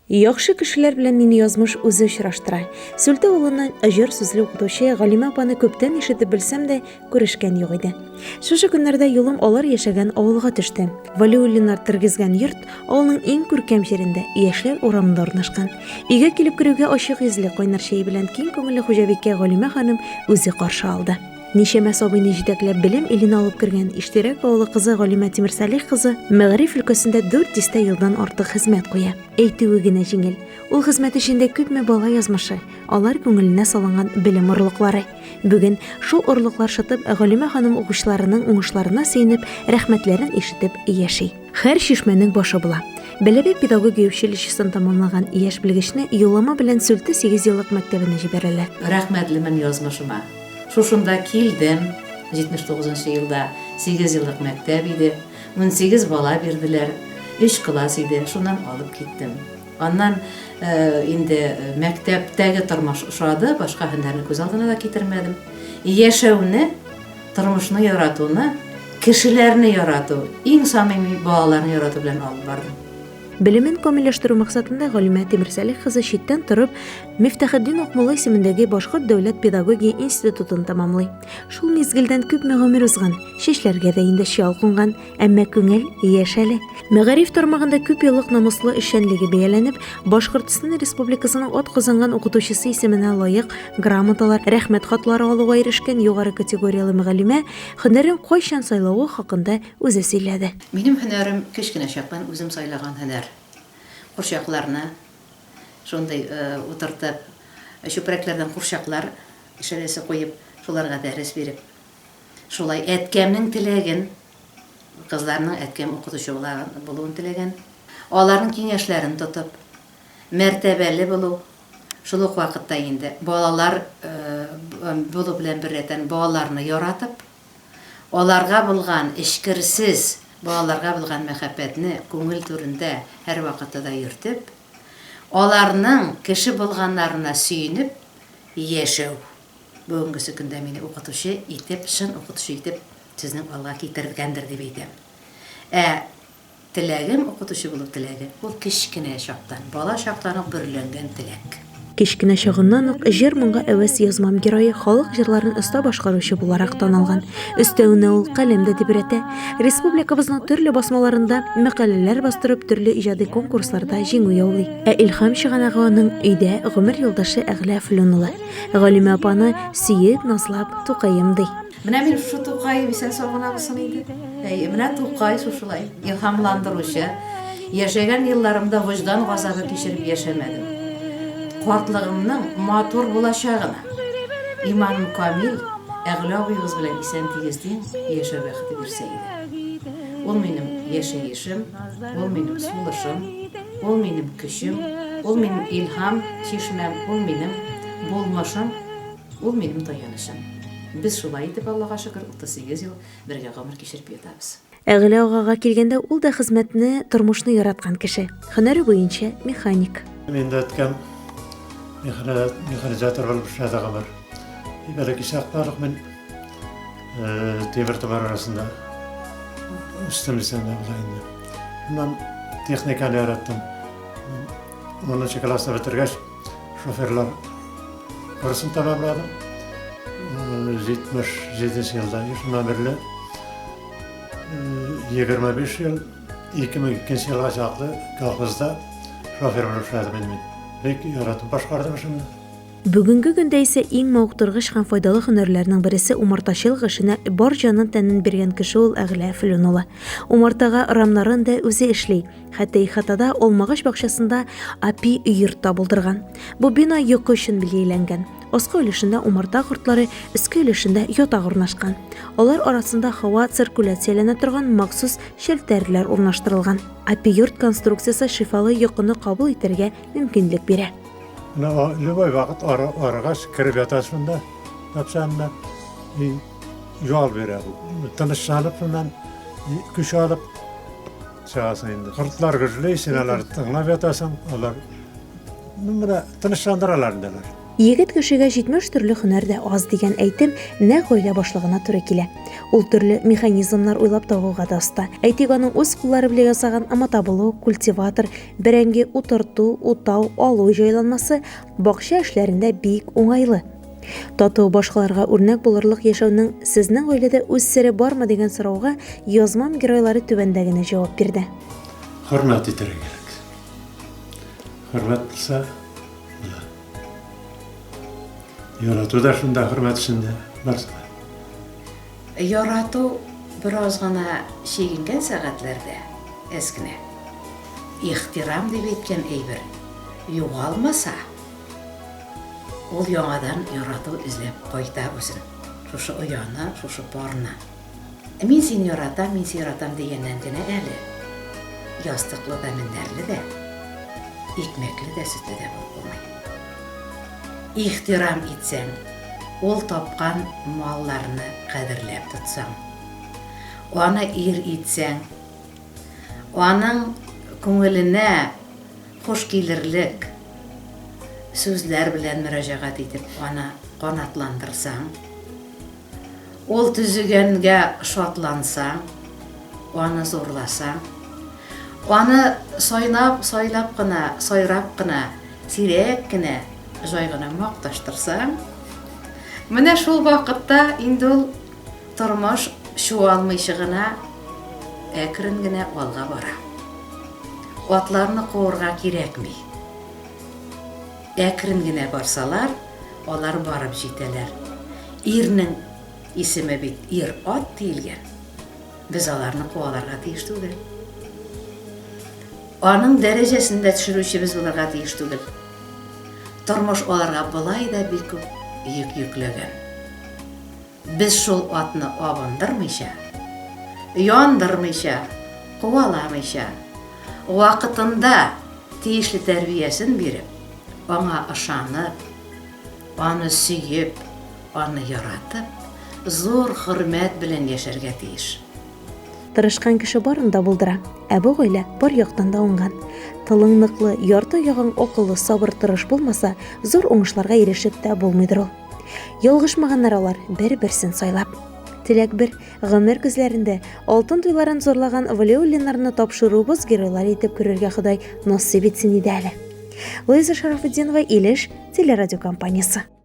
Яхшы кешеләр белән мине язмыш үзе очраштыра. Сүлте авылыннан җор сүзле укытучы Галимә апаны күптән ишетеп белсәм дә, күрешкән юк иде. Шушы көннәрдә юлым алар яшәгән авылга төште. Вәлиуллиннар тергезгән йорт авылның иң күркәм җирендә, Яшьләр урамында урнашкан. Өйгә килеп керүгә ачык йөзле, кайнар чәй белән киң күңелле хуҗабикә Галимә ханым үзе каршы алды. Ничәмә сабыйны җитәкләп белем иленә алып кергән Иштирәк авылы кызы Галимә Тимерсалих кызы мәгариф өлкәсендә дүрт дистә елдан артык хезмәт куя. Әйтүе генә җиңел. Ул хезмәт эчендә күпме бала язмышы, алар күңеленә салынган белем орлыклары. Бүген шул орлыклар шытып, Галимә ханым укучыларының уңышларына сөенеп, рәхмәтләрен ишетеп яши. Һәр чишмәнең башы була. Бәләбәй педагогия училищесын тәмамлаган яшь белгечне юллама белән Сүлте сигезьеллык мәктәбенә җибәрәләр. Рәхмәтлемен язмышыма. Шушында килдем, 79 нчы елда сигезьеллык мәктәп иде, 18 бала бирделәр, өч класс иде, шуннан алып киттем. Аннан инде мәктәптәге тормыш ошады, башка һөнәрне күз алдына да китермәдем. Яшәүне, тормышны яратуны, кешеләрне ярату, иң самими балаларны ярату белән алып бардым. Белемен камилләштерү максатында Галимә Тимерсәлих кызы читтән торып Мифтахетдин Акмулла исемендәге Башкорт дәүләт педагогия институтын тәмамлый. Шул мизгелдән күпме гомер узган, чәчләргә дә инде чал кунган, әмма күңел яшь әле. Мәгариф тармагында күп еллык намуслы эшчәнлеге бәяләнеп, Башкортстан Республикасының атказанган укытучысы исеменә лаек грамоталар, рәхмәт хатлары алуга ирешкән югары категорияле мөгаллимә һөнәрен кайчан сайлавы хакында үзе сөйләде. Минем һөнәрем кечкенә чактан үзем сайлаган һөнәр. Курчакларны шундый утыртып, чүпрәкләрдән курчаклар шәрәсе куеп, шуларга дәрес биреп, шулай әткәмнең теләген, кызларның әткәм укытучы булуын теләгән, аларның киңәшләрен тотып, мәртәбәле булу, шул ук вакытта инде балалар булу белән беррәттән балаларны яратып, Аларга булган эчкерсез, балаларга булган мәхәббәтне күңел түрендә һәрвакытта да йөртеп, аларның кеше булганнарына сөенеп яшәү бүгенгесе көндә мине укытучы итеп, чын укытучы итеп сезнең алга китергәндер дип әйтәм. Ә Теләгем, укытучы булу теләге, ул кечкенә чактан, бала чактан ук бөреләнгән теләк. Кечкенә чагыннан ук җыр-моңга әвәс язмам герое халык җырларын оста башкаручы буларак танылган. Өстәвенә ул каләм дә тибрәтә. Республикабызның төрле басмаларында мәкаләләр бастырып, төрле иҗади конкурсларда җиңү яулый. Ә илһам чыганагы аның өйдә гомер юлдашы Әгълә Флүн улы. Галимә апаны сөеп, назлап, Тукаем ди. Менә мин шушы Тукаем исән-сау гына булсын иде. Әйе, менә Тукай шушылай илһамландыручы. Яшәгән елларымда вөҗдан газабы кичереп яшәмәдем. Картлыгымның матур булачагына иманым камил, Әгълә абыебыз белән исән-тигез-тиң яшәү бәхете бирсә иде. Ул минем яшәешем, ул минем сулышым, ул минем көчем, ул минем илһам чишмәм, ул минем булмышым. Ул минем таянычым. Без шулай итеп, Аллага шөкер, 38 ел бергә гомер кичереп ятабыз. Әгълә агага килгәндә, ул да хезмәтне, тормышны яраткан кеше. Һөнәре буенча, механик. Мин дә әткәм механизатор булып эшләде гомер. Бәләкәй чакта ук мин тимер-томыр арасында үстем дисәм дә була инде. Шуннан техниканы яраттым. Унынчы классны бетергәч, Шоферлар курсын тәмамладым. 77 елда, шуннан бирле 25 ел, 2002 елга чаклы колхозда шофер булып эшләдем инде мин. Бик яратып башкардым эшемне. Бүгенге көндә исә иң мавыктыргыч һәм файдалы һөнәрләрнең бересе умартачылык эшенә бар җанын-тәнен биргән кеше ул Әгълә Флүн улы. Умартага рамнарын да үзе эшли. Хәтта ихатада алмагач бакчасында апи йорт та булдырган. Бу бина йокы өчен билгеләнгән. Аскы өлешендә умарта кортлары, өске өлешендә ятак урнашкан. Алар арасында һава циркуляцияләнә торган махсус челтәрләр урнаштырылган. Апи йорт конструкциясе шифалы йокыны кабул итәргә мөмкинлек бирә. Менә любой вакыт арыгач кереп ятасың да, тапшанына и ял бирә бу. Тынычланып шуннан көч алып Чыгасың инде. Кортлар гөжли, син аларны тыңлап ятасың, алар ну, менә тынычландыралар инде алар. Егет кешегә 70 төрле һөнәр дә аз дигән әйтем нәкъ гаилә башлыгына туры килә. Ул төрле механизмнар уйлап табуга да оста. Әйтик, аның үз куллары белән ясаган мотоблок, культиватор, бәрәңге утырту, утау, алу җайланмасы бакча эшләрендә бик уңайлы. Тату, башкаларга үрнәк булырлык яшәүнең сезнең гаиләдә үз сере бармы дигән сорауга язмам геройлары түбәндәгене җавап бирде. Хөрмәт итәргә кирәк. Хөрмәт булса, була. Ярату да шунда хөрмәт эчендә барысы да. Ярату бераз гына чигенгән сәгатьләрдә, әз генә. Ихтирам дип әйткән әйбер югалмаса, Ул яңадан ярату эзләп кайта үзен, шушы ояны, шушы парны. Мин сине яратам, мин сине яратам дигәннән генә әле ястыклы да, мендәрле дә, икмәкле дә, сөтле дә булып булмый. Ихтирам итсәң, ул тапкан малларны кадерләп тотсаң, аны ир итсәң, аның күңеленә Хуш килерлек сүзләр белән мөрәҗәгать итеп аны канатландырсаң, ул төзегәнгә шатлансаң, аны зурласаң, аны сайнап, сайлап кына, сайрап кына, сирәк кенә, җай гына макташтырсаң, менә шул вакытта инде ул тормыш чуалмыйча гына әкрен генә алга бара. Атларны куырга кирәкми. Әкрен генә барсалар, алар барып җитәләр. Ирнең исеме бит ир-ат диелгән. Без аларны куаларга тиеш түгел. Аның дәрәҗәсен дә төшерүчебез булырга тиеш түгел. Тормыш аларга болай да бик күп йөк йөкләгән. Без шул атны абындырмыйча, яндырмыйча, куаламыйча, вакытында тиешле тәрбиясен биреп, аңа ышанып, аны сөеп, аны яратып, зур хөрмәт белән яшәргә тиеш. Тырышкан кеше барын да булдыра. Ә бу гаилә бар яктан да уңган. Тылың ныклы, ярты ягың акыллы, сабыр, тырыш булмаса, зур уңышларга ирешеп тә булмыйдыр ул. Ялгышмаганнар алар, бер-берсен сайлап. Теләк бер, гомер көзләрендә алтын туйларын зурлаган Валиуллиннарны тапшыруыбыз геройлары итеп күрергә Ходай насыйп итсен иде әле. Луиза Шарафутдинова, Илеш телерадиокомпаниясе.